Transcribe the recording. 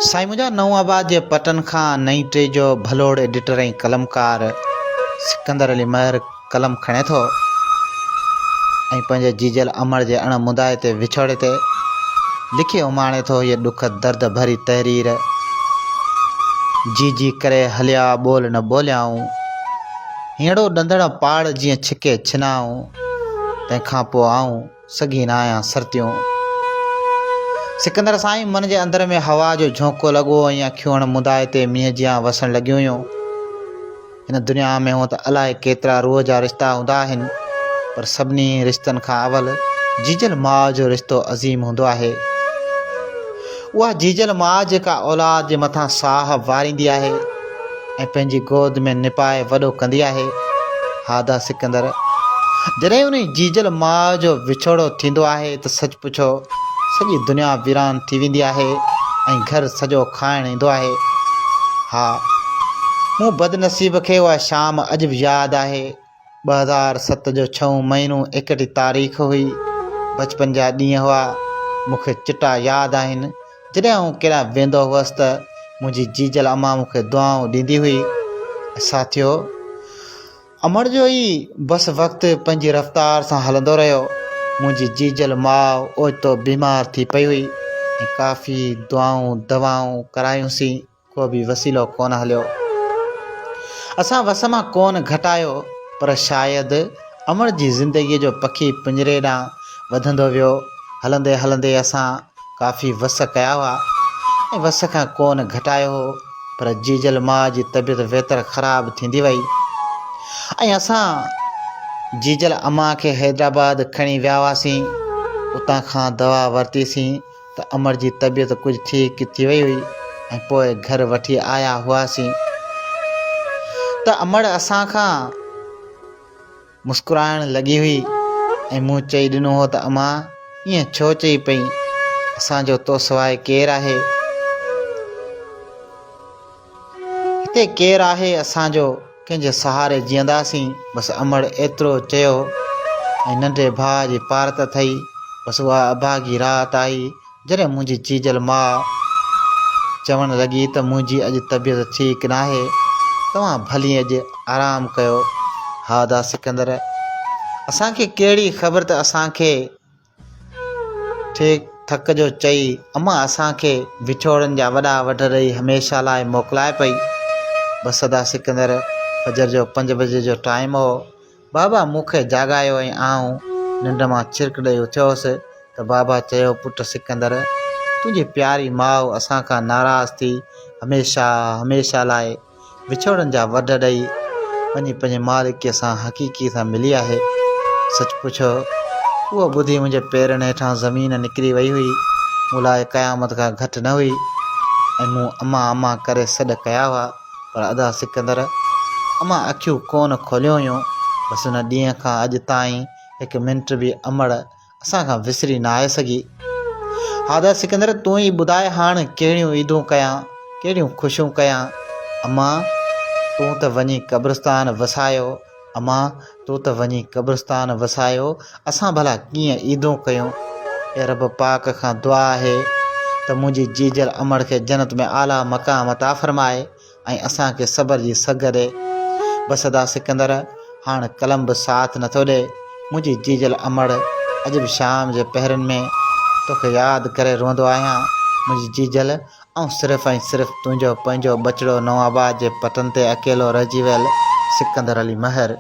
سائين منهنجا نئون آباد جي پٽن کان نئين ٽي جو ڀلوڙ ايڊيٽر ۽ قلمڪار سڪندر علي مهر قلم کڻي ٿو ۽ پنهنجي جيجل امڙ جي اڻ مندائتي وڇوڙي تي لکي اماڻي ٿو هيء ڏک درد ڀري تحرير، جي جي ڪري هليا ٻول نه ٻوليائون، هينئڙو ڏندڻ پاڙ جيئن ڇڪي ڇنائون، تنهن کان پوء آئون سگهي نه آهيان سرتيون. سڪندر سائين من جي اندر ۾ هوا جو جهونڪو لڳو ۽ اکيون اڻ مندائتي مينهن جيان وسڻ لڳيون هيون. هن دنيا ۾ هونء ته الائي ڪيترا روح جا رشتا هوندا آهن، پر سڀني رشتن کان اول جيجل ماء جو رشتو عظيم هوندو آهي. اها جيجل ماء جيڪا اولاد جي مٿان ساهه واريندي آهي ۽ پنهنجي گود ۾ نپائي وڏو ڪندي آهي. ها ادا سڪندر! جڏهن انهي جيجل ماء جو وڇوڙو ٿيندو آهي ته سچ پڇو سڄي دنيا ويران ٿي ويندي آهي ۽ گهر سڄو کائڻ ايندو آهي. ها! مون بدنصيب کي اها شام اڄ به ياد آهي. 2007 جو ڇهون مهينو ايڪٽيهه تاريخ هئي. بچپن جا ڏينهن هئا. مون کي چٽا ياد آهن. جڏهن آئون ڪيڏانهن ويندو هئس ته منهنجي جيجل امان مون کي دعائون ڏيندي هئي ۽ ساٿيو! امڙ جو ئي بس وقت پنهنجي رفتار سان هلندو رهيو. منهنجي جيجل ماء اوچتو بيمار ٿي پئي هئي ۽ ڪافي دعائون دوائون ڪرايون سين ڪو به وسيلو ڪونه هليو. اسان وس مان ڪونه گهٽايو پر شايد امڙ جي زندگيء جو پکي پڃري ڏانهن وڌندو ويو. هلندي هلندي اسان ڪافي وس ڪيا هئا ۽ وس کان ڪونه گهٽايو هو پر جيجل ماء جي طبيعت ويتر خراب ٿيندي وئي ۽ اسان جيجل امان کي حيدرآباد کڻي ويا هئاسين اتان کان دوا ورتيسين ته امڙ جي طبيعت ڪجهه ٺيڪ ٿي وئي هئي ۽ پوء گهر وٺي آيا هئاسين ته امڙ اسان کان مسڪرائڻ لڳي هئي ۽ مون چئي ڏنو هو ته امان ائين ڇو چئي پئين، اسان جو تو سواء ڪير آهي؟ هتي ڪير آهي اسان جو، ڪنهن جي سهاري جيئنداسين؟ بس امڙ ايترو چيو ۽ ننڍي ڀاء جي پارت اٿئي، بس اها اڀاڳي رات آئي جڏهن منهنجي جيجل ماء چوڻ لڳي ته منهنجي اڄ طبيعت ٺيڪ ناهي، توهان ڀلي اڄ آرام ڪيو. ها ادا سڪندر! اسان کي ڪهڙي خبر ته اسان کي ٺيڪ ٿڪ جو چئي امان اسان کي وڇوڙن جا وڏا وڍ ڏئي هميشه لاء موڪلائي پئي. بس ادا سڪندر! فجر جو پنج بجي جو ٽائيم هو. بابا مون کي جاڳايو ۽ آئون ننڊ مان ڇرڪ ڏئي اٿيو هوس ته بابا چيو پٽ سڪندر تنهنجي پياري ماء اسان کان ناراض ٿي هميشه هميشه لاء وڇوڙن جا وڍ ڏئي وڃي پنهنجي مالڪيء سان حقيقي سان ملي آهي. سچ پڇو اهو ٻڌي منهنجي پيرن هيٺان زمين نڪري وئي هئي. مون لاء قيامت کان گهٽ نه هئي ۽ مون امان امان ڪري سڏ ڪيا هئا. پر ادا سڪندر امان اکيون ڪونه کوليون هيون. بس ان ڏينهن کان اڄ تائين هڪ منٽ به امڙ اسان کان وسري ناهي سگهي. ها ادا سڪندر تون ئي ٻڌاء هاڻ ڪهڙيون عيدون ڪيان، ڪهڙيون خوشيون ڪيان. امان تون ته وڃي قبرستان وسايو. امان تو ته وڃي قبرستان وسايو، اسان ڀلا ڪيئن عيدون ڪيون؟ اي رب پاڪ کان دعا آهي ته منهنجي جيجل امڙ کي جنت ۾ اعليٰ مقام عطا فرمائي ۽ اسان کي صبر جي سگهه ڏي. بس ادا سڪندر، هاڻ قلم به ساٿ نٿو ڏي. منهنجي جيجل امڙ، اڄ به شام جي پهرن ۾ توکي ياد ڪري روئندو آهيان. منهنجي جيجل، آئون صرف ۽ صرف تنهنجو پنهنجو ٻچڙو نئون آباد جي پٽن تي اڪيلو رهجي ويل سڪندر علي مهر.